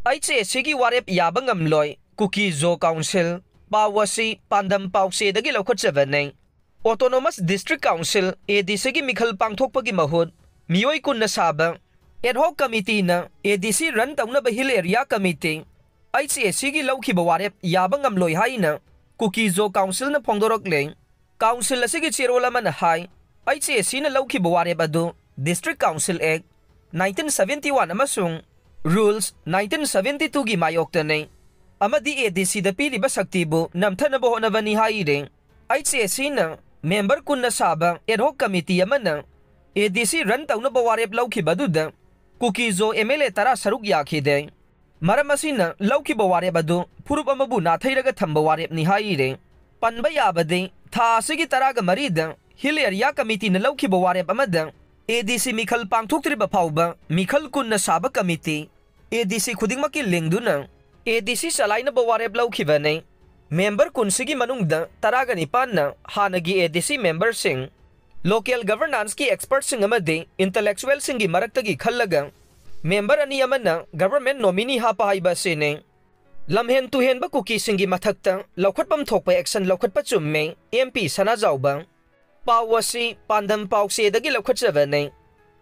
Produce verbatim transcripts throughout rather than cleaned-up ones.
H ꯑꯦ ꯁꯤꯒꯤ ꯋꯥꯔꯦꯞ ꯌꯥꯕ ꯉꯝꯂꯣꯏ, ꯀꯨꯀꯤ ꯖꯣ ꯀꯥꯎꯟꯁꯤꯜ꯫ ꯄꯥꯎ ꯑꯁꯤ ꯄꯥꯟꯗꯝ ꯄꯥꯎꯆꯦꯗꯒꯤ ꯂꯧꯈꯠꯆꯕꯅꯤ꯫ Autonomous District Council, ꯑꯦ ꯗꯤ ꯁꯤꯒꯤ ꯃꯤꯈꯜ ꯄꯥꯡꯊꯣꯛꯄꯒꯤ ꯃꯍꯨꯠ ꯃꯤꯑꯣꯏ ꯀꯨꯟꯅ ꯁꯥꯕ ad hoc committeeꯅ ꯑꯦ ꯗꯤ ꯁꯤ run ꯇꯧꯅꯕ Hill Area Committee, ꯑꯩꯆ ꯑꯦ ꯁꯤꯒꯤ ꯂꯧꯈꯤꯕ ꯋꯥꯔꯦꯞ ꯌꯥꯕ ꯉꯝꯂꯣꯏ ꯍꯥꯏꯅ ꯀꯨꯀꯤ ꯖꯣ ꯀꯥꯎꯟꯁꯤꯜꯅ ꯐꯣꯡꯗꯣꯔꯛꯂꯦ꯫ ꯀꯥꯎꯟꯁꯤꯜ ꯑꯁꯤꯒꯤ ꯆꯦꯔꯣꯜ ꯑꯃꯅ ꯍꯥꯏ, ꯑꯩꯆ ꯑꯦ ꯁꯤꯅ ꯂꯧꯈꯤꯕ ꯋꯥꯔꯦꯞ ꯑꯗꯨ District Council Act nineteen seventy one ꯑꯃꯁꯨꯡ Rules nineteen seventy twoꯒꯤ ꯃꯥꯌꯣꯛꯇꯅꯤ ꯑꯃꯗꯤ ꯑꯦ ꯗꯤ ꯁꯤꯗ ꯄꯤꯔꯤꯕ ꯁꯛꯇꯤꯕꯨ ꯅꯝꯊꯅꯕ ꯍꯣꯠꯅꯕꯅꯤ ꯍꯥꯏꯔꯦ꯫ ꯑꯩꯆ ꯑꯦ ꯁꯤꯅ member ꯀꯨꯟꯅ ꯁꯥꯕ ad hoc committee ꯑꯃꯅ ꯑꯦ ꯗꯤ ꯁꯤ run ꯇꯧꯅꯕ ꯋꯥꯔꯦꯞ ꯂꯧꯈꯤꯕ ꯑꯗꯨꯗ ꯀꯨꯀꯤ ꯖꯣ ꯑꯦꯝ ꯑꯦꯜ ꯑꯦ ꯇꯔꯥ ꯁꯔꯨꯛ ꯌꯥꯈꯤꯗꯦ꯫ ꯃꯔꯝ ꯑꯁꯤꯅ ꯂꯧꯈꯤꯕ ꯋꯥꯔꯦꯞ ꯑꯗꯨ ꯐꯨꯔꯨꯞ ꯑꯃꯕꯨ ꯅꯥꯊꯩꯔꯒ ꯊꯝꯕ ꯋꯥꯔꯦꯞꯅꯤ ꯍꯥꯏꯔꯦ꯫ ꯄꯟꯕ ꯌꯥꯕꯗꯤ, ꯊꯥ ꯑꯁꯤꯒꯤ ꯇꯔꯥꯒ ꯃꯔꯤꯗ Hill Area Committeeꯅ ꯂꯧꯈꯤꯕ ꯋꯥꯔꯦꯞ ꯑꯃꯗ ꯑꯦ ꯗꯤ ꯁꯤ ꯃꯤꯈꯜ ꯄꯥꯡꯊꯣꯛꯇ꯭ꯔꯤꯕ ꯐꯥꯎꯕ ꯃꯤꯈꯜ ꯀꯨꯟꯅ ꯁꯥꯕ committee, ꯑꯦ ꯗꯤ ꯁꯤ ꯈꯨꯗꯤꯡꯃꯛꯀꯤ ꯂꯤꯡꯗꯨꯅ ꯑꯦ ꯗꯤ ꯁꯤ ꯆꯂꯥꯏꯅꯕ ꯋꯥꯔꯦꯞ ꯂꯧꯈꯤꯕꯅꯤ꯫ Member ꯀꯨꯟꯁꯤꯒꯤ ꯃꯅꯨꯡꯗ ꯇꯔꯥꯒ ꯅꯤꯄꯥꯟꯅ ꯍꯥꯟꯅꯒꯤ ꯑꯦ ꯗꯤ ꯁꯤ memberꯁꯤꯡ, local governanceꯀꯤ expertꯁꯤꯡ ꯑꯃꯗꯤ intellectualꯁꯤꯡꯒꯤ ꯃꯔꯛꯇꯒꯤ ꯈꯜꯂꯒ member ꯑꯅꯤ ꯑꯃꯅ government nominee ꯍꯥꯞꯄ ꯍꯥꯏꯕ ꯑꯁꯤꯅꯤ꯫ ꯂꯝꯍꯦꯟ ꯇꯨꯍꯦꯟꯕ ꯀꯨꯀꯤꯁꯤꯡꯒꯤ ꯃꯊꯛꯇ ꯂꯧꯈꯠꯐꯝ ꯊꯣꯛꯄ action ꯂꯧꯈꯠꯄ ꯆꯨꯝꯃꯤ, ꯑꯦꯝ ꯄꯤ ꯁꯅꯥꯖꯥꯎꯕ꯫ ꯄꯥꯎ ꯑꯁꯤ ꯄꯥꯟꯗꯝ ꯄꯥꯎꯆꯦꯗꯒꯤ ꯂꯧꯈꯠꯆꯕꯅꯤ꯫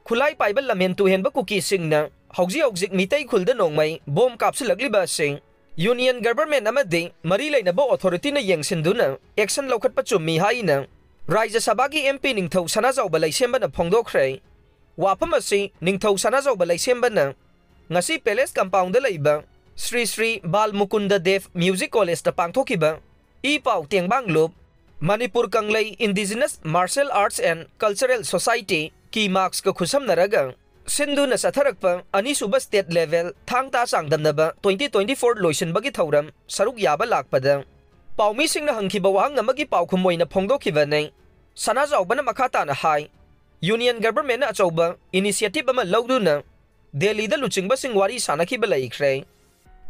ꯈꯨꯠꯂꯥꯏ ꯄꯥꯏꯕ ꯂꯝꯍꯦꯟ ꯇꯨꯍꯦꯟꯕ ꯀꯨꯀꯤꯁꯤꯡꯅ ꯍꯧꯖꯤꯛ ꯍꯧꯖꯤꯛ ꯃꯤꯇꯩ ꯈꯨꯜꯗ ꯅꯣꯡꯃꯩ ꯕꯣꯝ ꯀꯥꯞꯁꯤꯜꯂꯛꯂꯤꯕ ꯑꯁꯤ Union Government ꯑꯃꯗꯤ ꯃꯔꯤ ꯂꯩꯅꯕ authorityꯅ ꯌꯦꯡꯁꯤꯟꯗꯨꯅ action ꯂꯧꯈꯠꯄ ꯆꯨꯝꯃꯤ ꯍꯥꯏꯅ ꯔꯥꯖ꯭ꯌ ꯁꯚꯥꯒꯤ ꯑꯦꯝ ꯄꯤ ꯅꯤꯡꯊꯧ ꯁꯅꯥꯖꯥꯎꯕ ꯂꯩꯁꯦꯝꯕꯅ ꯐꯣꯡꯗꯣꯛꯈ꯭ꯔꯦ꯫ ꯋꯥꯐꯝ ꯑꯁꯤ ꯅꯤꯡꯊꯧ ꯁꯅꯥꯖꯥꯎꯕ ꯂꯩꯁꯦꯝꯕꯅ ꯉꯁꯤ palace compoundꯗ ꯂꯩꯕ ꯁ꯭ꯔꯤ ꯁ꯭ꯔꯤ ꯕꯥꯜ ꯃꯨꯀꯨꯟꯗ ꯗꯦꯕ Music Collegeꯇ ꯄꯥꯡꯊꯣꯛꯈꯤꯕ ꯏ ꯄꯥꯎ ꯇꯦꯡꯕꯥꯡꯂꯨꯞ, Manipur ꯀꯪꯂꯩ Indigenous Martial Arts and Cultural Society, ꯀꯤ ꯃꯥꯔꯛꯁꯀ ꯈꯨꯠꯁꯝꯅꯔꯒ ꯁꯤꯟꯗꯨꯅ ꯆꯠꯊꯔꯛꯄ ꯑꯅꯤꯁꯨꯕ state level ꯊꯥꯡ ꯇꯥ ꯆꯥꯡꯗꯝꯅꯕ twenty twenty four ꯂꯣꯏꯁꯤꯟꯕꯒꯤ ꯊꯧꯔꯝ ꯁꯔꯨꯛ ꯌꯥꯕ ꯂꯥꯛꯄꯗ ꯄꯥꯎꯃꯤꯁꯤꯡꯅ ꯍꯪꯈꯤꯕ ꯋꯥꯍꯪ ꯑꯃꯒꯤ ꯄꯥꯎꯈꯨꯝ ꯑꯣꯏꯅ ꯐꯣꯡꯗꯣꯛꯈꯤꯕꯅꯤ꯫ ꯁꯅꯥꯖꯥꯎꯕꯅ ꯃꯈꯥ ꯇꯥꯅ ꯍꯥꯏ, Union Governmentꯅ ꯑꯆꯧꯕ initiative ꯑꯃ ꯂꯧꯗꯨꯅ ꯗꯦꯜꯂꯤꯗ ꯂꯨꯆꯤꯡꯕꯁꯤꯡ ꯋꯥꯔꯤ ꯁꯥꯅꯈꯤꯕ ꯂꯩꯈ꯭ꯔꯦ꯫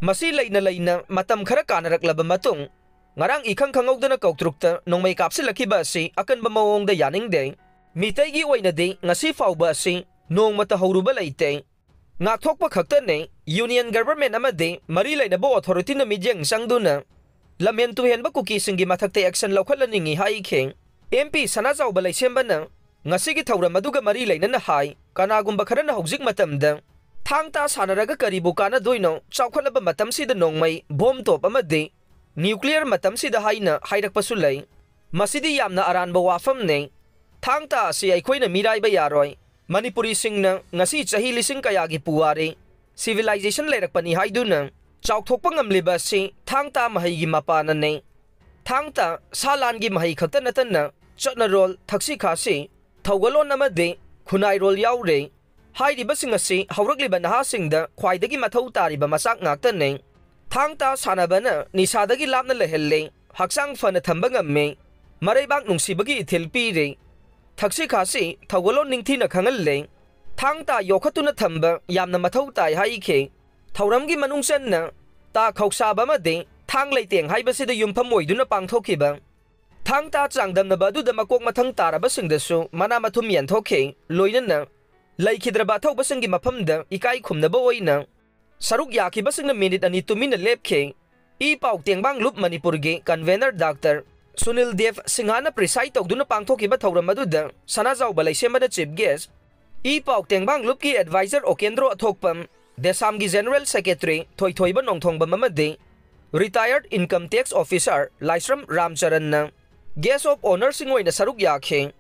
ꯃꯁꯤ ꯂꯩꯅ ꯂꯩꯅ ꯃꯇꯝ ꯈꯔ ꯀꯥꯟꯅꯔꯛꯂꯕ ꯃꯇꯨꯡ, ꯉꯔꯥꯡ ꯏꯈꯪ ꯈꯪꯍꯧꯗꯅ ꯀꯧꯇ꯭ꯔꯨꯛꯇ ꯅꯣꯡꯃꯩ ꯀꯥꯞꯁꯤꯜꯂꯛꯈꯤꯕ ꯑꯁꯤ ꯑꯀꯟꯕ ꯃꯑꯣꯡꯗ ꯌꯥꯅꯤꯡꯗꯦ꯫ ꯃꯤꯇꯩꯒꯤ ꯑꯣꯏꯅꯗꯤ ꯉꯁꯤ ꯐꯥꯎꯕ ꯑꯁꯤ ꯅꯣꯡꯃꯇ ꯍꯧꯔꯨꯕ ꯂꯩꯇꯦ꯫ ꯉꯥꯛꯊꯣꯛꯄ ꯈꯛꯇꯅꯦ, Union Government ꯑꯃꯗꯤ ꯃꯔꯤ ꯂꯩꯅꯕ authorityꯅ ꯃꯤꯠꯌꯦꯡ ꯆꯪꯗꯨꯅ ꯂꯝꯍꯦꯟ ꯇꯨꯍꯦꯟꯕ ꯀꯨꯀꯤꯁꯤꯡꯒꯤ ꯃꯊꯛꯇ action ꯂꯧꯈꯠꯍꯟꯅꯤꯡꯏ ꯍꯥꯏꯈꯤ꯫ MP ꯁꯅꯥꯖꯥꯎꯕ ꯂꯩꯁꯦꯝꯕꯅ ꯉꯁꯤꯒꯤ ꯊꯧꯔꯝ ꯑꯗꯨꯒ ꯃꯔꯤ ꯂꯩꯅꯅ ꯍꯥꯏ, ꯀꯅꯥꯒꯨꯝꯕ ꯈꯔꯅ ꯍꯧꯖꯤꯛ ꯃꯇꯝꯗ ꯊꯥꯡ ꯇꯥ ꯁꯥꯟꯅꯔꯒ ꯀꯔꯤꯕꯨ ꯀꯥꯟꯅꯗꯣꯏꯅꯣ, ꯆꯥꯎꯈꯠꯂꯕ ꯃꯇꯝꯁꯤꯗ ꯅꯣꯡꯃꯩ, ꯕꯣꯝ ꯇꯣꯞ ꯑꯃꯗꯤ nuclear ꯃꯇꯝꯁꯤꯗ ꯍꯥꯏꯅ ꯍꯥꯏꯔꯛꯄꯁꯨ ꯂꯩ꯫ ꯃꯁꯤꯗꯤ ꯌꯥꯝꯅ ꯑꯔꯥꯟꯕ ꯋꯥꯐꯝꯅꯦ꯫ ꯊꯥꯡ ꯇꯥ ꯑꯁꯤ ꯑꯩꯈꯣꯏꯅ ꯃꯤꯔꯥꯏꯕ ꯌꯥꯔꯣꯏ꯫ ꯃꯅꯤꯄꯨꯔꯤꯁꯤꯡꯅ ꯉꯁꯤ ꯆꯍꯤ ꯂꯤꯁꯤꯡ ꯀꯌꯥꯒꯤ ꯄꯨꯋꯥꯔꯤ, civilization ꯂꯩꯔꯛꯄꯅꯤ ꯍꯥꯏꯗꯨꯅ ꯆꯥꯎꯊꯣꯛꯄ ꯉꯝꯂꯤꯕ ꯑꯁꯤ ꯊꯥꯡ ꯇꯥ ꯃꯍꯩꯒꯤ ꯃꯄꯥꯅꯅꯦ꯫ ꯊꯥꯡ ꯇꯥ ꯁꯥ ꯂꯥꯟꯒꯤ ꯃꯍꯩ ꯈꯛꯇ ꯅꯠꯇꯅ ꯆꯠꯅꯔꯣꯜ, ꯊꯛꯁꯤ ꯈꯥꯁꯤ, ꯊꯧꯒꯜꯂꯣꯟ ꯑꯃꯗꯤ ꯈꯨꯟꯅꯥꯏꯔꯣꯜ ꯌꯥꯎꯔꯦ꯫ ꯍꯥꯏꯔꯤꯕꯁꯤꯡ ꯑꯁꯤ ꯍꯧꯔꯛꯂꯤꯕ ꯅꯍꯥꯁꯤꯡꯗ ꯈ꯭ꯋꯥꯏꯗꯒꯤ ꯃꯊꯧ ꯇꯥꯔꯤꯕ ꯃꯆꯥꯛ ꯉꯥꯛꯇꯅꯤ꯫ ꯊꯥꯡ ꯇꯥ ꯁꯥꯟꯅꯕꯅ ꯅꯤꯁꯥꯗꯒꯤ ꯂꯥꯞꯅ ꯂꯩꯍꯜꯂꯦ, ꯍꯛꯆꯥꯡ ꯐꯅ ꯊꯝꯕ ꯉꯝꯃꯦ, ꯃꯔꯩꯕꯥꯛ ꯅꯨꯡꯁꯤꯕꯒꯤ ꯏꯊꯤꯜ ꯄꯤꯔꯦ, ꯊꯛꯁꯤ ꯈꯥꯁꯤ, ꯊꯧꯒꯜꯂꯣꯟ ꯅꯤꯡꯊꯤꯅ ꯈꯪꯍꯜꯂꯦ꯫ ꯊꯥꯡ ꯇꯥ ꯌꯣꯛꯈꯠꯇꯨꯅ ꯊꯝꯕ ꯌꯥꯝꯅ ꯃꯊꯧ ꯇꯥꯏ ꯍꯥꯏꯈꯤ꯫ ꯊꯧꯔꯝꯒꯤ ꯃꯅꯨꯡ ꯆꯟꯅ ꯇꯥ ꯈꯧꯁꯥꯕ ꯑꯃꯗꯤ ꯊꯥꯡ ꯂꯩꯇꯦꯡ ꯍꯥꯏꯕꯁꯤꯗ ꯌꯨꯝꯐꯝ ꯑꯣꯏꯗꯨꯅ ꯄꯥꯡꯊꯣꯛꯈꯤꯕ ꯊꯥꯡ ꯇꯥ ꯆꯥꯡꯗꯝꯅꯕ ꯑꯗꯨꯗ ꯃꯀꯣꯛ ꯃꯊꯪ ꯇꯥꯔꯕꯁꯤꯡꯗꯁꯨ ꯃꯅꯥ ꯃꯊꯨꯝ ꯌꯦꯟꯊꯣꯛꯈꯤ꯫ ꯂꯣꯏꯅꯅ ꯂꯩꯈꯤꯗ꯭ꯔꯕ ꯑꯊꯧꯕꯁꯤꯡꯒꯤ ꯃꯐꯝꯗ ꯏꯀꯥꯏ ꯈꯨꯝꯅꯕ ꯑꯣꯏꯅ ꯁꯔꯨꯛ ꯌꯥꯈꯤꯕꯁꯤꯡꯅ ꯃꯤꯅꯤꯠ ꯑꯅꯤ ꯇꯨꯃꯤꯟꯅ ꯂꯦꯞꯈꯤ꯫ ꯏ ꯄꯥꯎ ꯇꯦꯡꯕꯥꯡ ꯂꯨꯞ ꯃꯅꯤꯄꯨꯔꯒꯤ convener ꯗꯥꯛꯇꯔ ꯁꯨꯅꯤꯜ ꯗꯦꯕ ꯁꯤꯡꯍꯥꯅ preside ꯇꯧꯗꯨꯅ ꯄꯥꯡꯊꯣꯛꯈꯤꯕ ꯊꯧꯔꯝ ꯑꯗꯨꯗ ꯁꯅꯥꯖꯥꯎꯕ ꯂꯩꯁꯦꯝꯕꯅ chief guest, ꯏ ꯄꯥꯎ ꯇꯦꯡꯕꯥꯡ ꯂꯨꯞꯀꯤ advisor ꯎꯀꯦꯟꯗ꯭ꯔꯣ ꯑꯊꯣꯛꯄꯝ, ꯗꯦꯁꯥꯝꯒꯤ general secretary ꯊꯣꯏꯊꯣꯏꯕ ꯅꯣꯡꯊꯣꯡꯕꯝ ꯑꯃꯗꯤ retired income tax officer Laishram ꯔꯥꯝꯆꯔꯟꯅ guest of honourꯁꯤꯡ ꯑꯣꯏꯅ ꯁꯔꯨꯛ ꯌꯥꯈꯤ꯫